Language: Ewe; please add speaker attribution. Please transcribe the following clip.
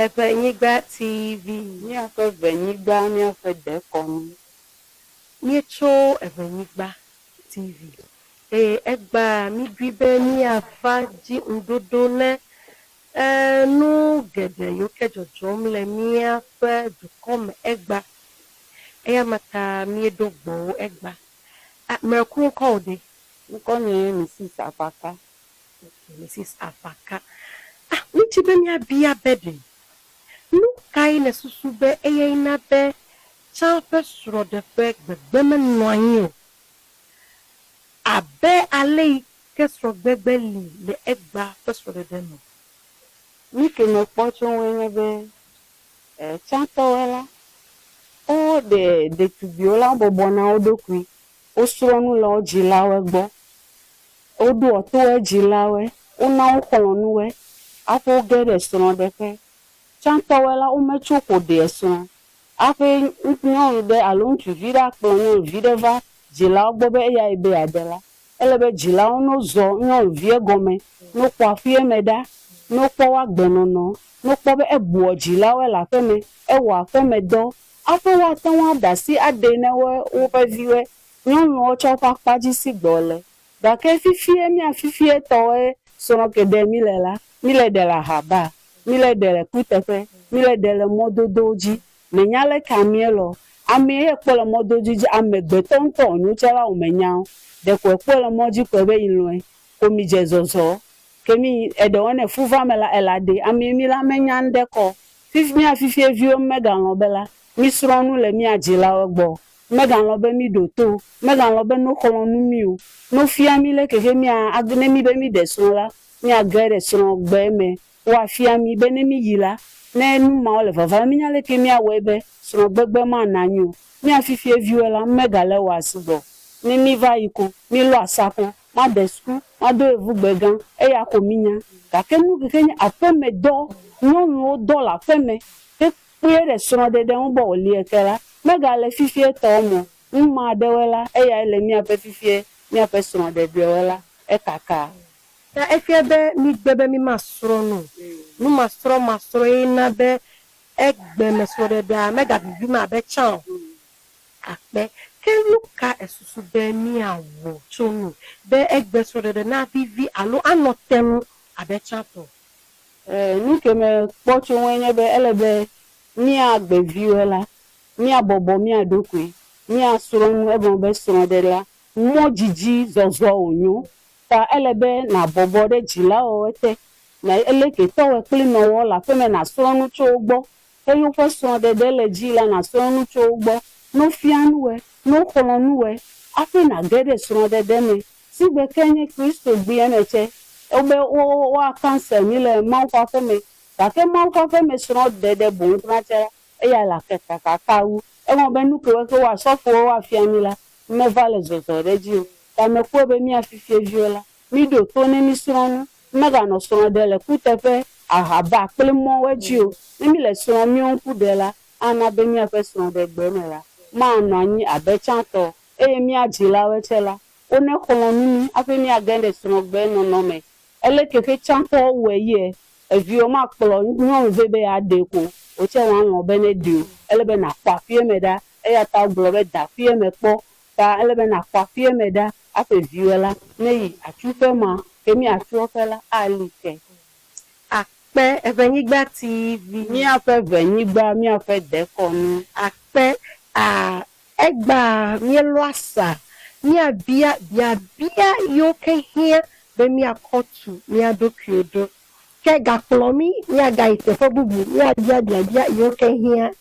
Speaker 1: Eʋenyigba TV.
Speaker 2: Míaƒe ʋenyigba, míaƒe dekɔnu.
Speaker 1: Míetso Eʋenyigba TV eye egbea míɖoe be míava dzi ŋuɖoɖo ne nu geɖe yiwo ke dzɔdzɔm le míaƒe dukɔ me egbea. Eya ma ta míeɖo gbɔwò egbea. Mreku ŋkɔwò ɖe?
Speaker 2: Ŋkɔnye nye Mrs. Afaka.
Speaker 1: Mrs. Afaka. Ah, mídi be míabia be ɖe, nu kae nèsusu be eyae na be tsã ƒe srɔ̃ɖeƒe gbegbe menɔa anyi o abe ale yi ke srɔ̃gbegbe li le egbea ƒe srɔ̃ɖeɖe me?
Speaker 2: Nu ke mekpɔ tso eŋue nye be, tsãtɔwoe la, woɖe ɖetugbiwo la wobɔbɔ na wo ɖokui, wosrɔ̃ nu le wo dzilawoe gbɔ. Woɖoa to edzilawoe, wona woxlɔ̃ nu woe hafi woge ɖe srɔ̃ɖeƒe. Tsãtɔwoe la, wometso ƒo ɖea srɔ̃ hafi nyɔnu ɖe alo ŋutsuvi ɖe akplɔ nyɔnuvi ɖe va dzilawo gbɔ be eyae be yeaɖe la, ele be dzilawo nozɔ nyɔnuvia gɔme, nokpɔ aƒea me ɖa, nokpɔ woagbenɔnɔ, nokpɔ be ebua dzilawoe le aƒeme, ewɔ aƒemedɔ hafi woate ŋu aɖe asi aɖee ne woƒe viwoe. Nyɔnuwo tsɔ woƒe akpa dzi si gbɔ le. Gake fifie mía fifie tɔwoe srɔ̃ ke ɖe míle la, míle ɖe le ahaba, míle ɖe le kuteƒe, míle ɖe le mɔdodowo dzi. Mènya leke amee le o. Amee ye kpɔ le mɔdodo dzi, amegbetɔ ŋutɔ wònyo tsɛ la wòmenya o. Ɖeko ekpɔe le mɔ dzi koe be yi lɔ̃e ko midze zɔzɔ. Ke mi eɖewo ne fu va eme la, ela ɖee. Amee mi la menya ŋɖe kɔ o. Fifi mía fifie viwo megalɔ̃ be la, mísrɔ̃ nu le mía dzilawo gbɔ. Megalɔ̃ be míɖo to o. Megalɔ̃ be noxlɔ̃ nu mí o. Nofia mí leke ke mía, ne míbe míɖe srɔ̃ la, míage ɖe srɔ̃gbe me. Woafia mí be ne míyi la, ne nu mawo le vavam la, mínya leke míawɔe be srɔ̃gbegbe manɔ anyi o. Mía fifie viwo la, megale ewɔ sugbɔ o. Ne míva yi ko, mílɔ asa ko, made suku, mado yevugbe gã, eya ko mínya. Gake nu ke nye aƒemedɔ, nyɔnuwo dɔ le aƒeme, ke Kpuie ɖe srɔ̃ɖeɖe ŋu be wòli eke la, megale fifie tɔwo me o. Nu ma aɖewoe la, eyae le míaƒe fifie, míaƒe srɔ̃ɖeɖewo la, ekaka.
Speaker 1: Ta efia be mígbe be mímasrɔ̃ nu o. Numasrɔ̃masrɔ̃e na be egbe me srɔ̃ɖeɖea megavivim abe tsã o. Akpe. Ke nu ka èsusu be míawɔ tso enu be egbe srɔ̃ɖeɖe navivi alo anɔ te ŋu abe tsãtɔ?
Speaker 2: Nu ke mekpɔ tso eŋue nye be ele be mía gbeviwo la, míabɔbɔ mía ɖokui, míasrɔ̃ nu egɔme be srɔ̃ɖela mɔ dzidzi zɔzɔ wònyo. Ta ele be nàbɔbɔ ɖe dzilawoe te, na leke tɔwòe kple nɔwò le aƒeme nàsrɔ̃ nu tso wo gbɔ. Eye woƒe srɔ̃ɖeɖe le edzi la, nàsrɔ̃ nu tso wo gbɔ. Ne wofia nu wòe, ne woxlɔ̃ nu wòe hafi nàge ɖe srɔ̃ɖeɖe me. Sigbe ke nye Kristo gbea me tse, wobe woa cancel mi le Mawu ƒe aƒe me. Gake Mawu ƒe aƒe me srɔ̃ ɖeɖe boŋ trɔna tse la, eya le ake kakaka wu. Egɔme be nukewoe ke woa sɔfowo woa fia mi la, me va le zɔzɔ ɖe edzi o. Ta me kpɔe be mía fifie viwo la, mi ɖo to ne mi srɔ̃ nu. Me ga nɔ srɔ̃ ɖe le kuteƒe, ahaba kple mɔwoe dzi o. Ne mi le srɔ̃ míwo ŋku ɖe la, ana be míaƒe srɔ̃ɖegbe me la, manɔ anyi abe tsãtɔ. Eye mía dzilawoe tse la, Wonexlɔ̃ nu mí hafi míage ɖe srɔ̃gbenɔnɔ me. Ele ke xe tsãtɔwo wɔe yɛ. Eviwò makplɔ nyɔnu vɛ be yeaɖee ko o, wò tsɛ wòalɔ̃ be neɖee o. Ele be nàkpɔ aƒea me ɖa. Eya ta wogblɔ be da aƒea me kpɔ. Ta ele be nàkpɔ aƒea me ɖa hafi viwò la neyi atsuƒe ma ke mí atsuɔƒe la ali ke.
Speaker 1: Akpe, Eʋenyigba TV.
Speaker 2: Míaƒe ʋenyigba, míaƒe dekɔnu.
Speaker 1: Akpe, A Egbea míelɔ̃a asa míabia biabia yiwo ke hiã be míakɔ tu mía ɖokuiwo ɖo. Ke gakplɔ mí míagayi teƒe bubu míabia biabia yiwo ke hiã.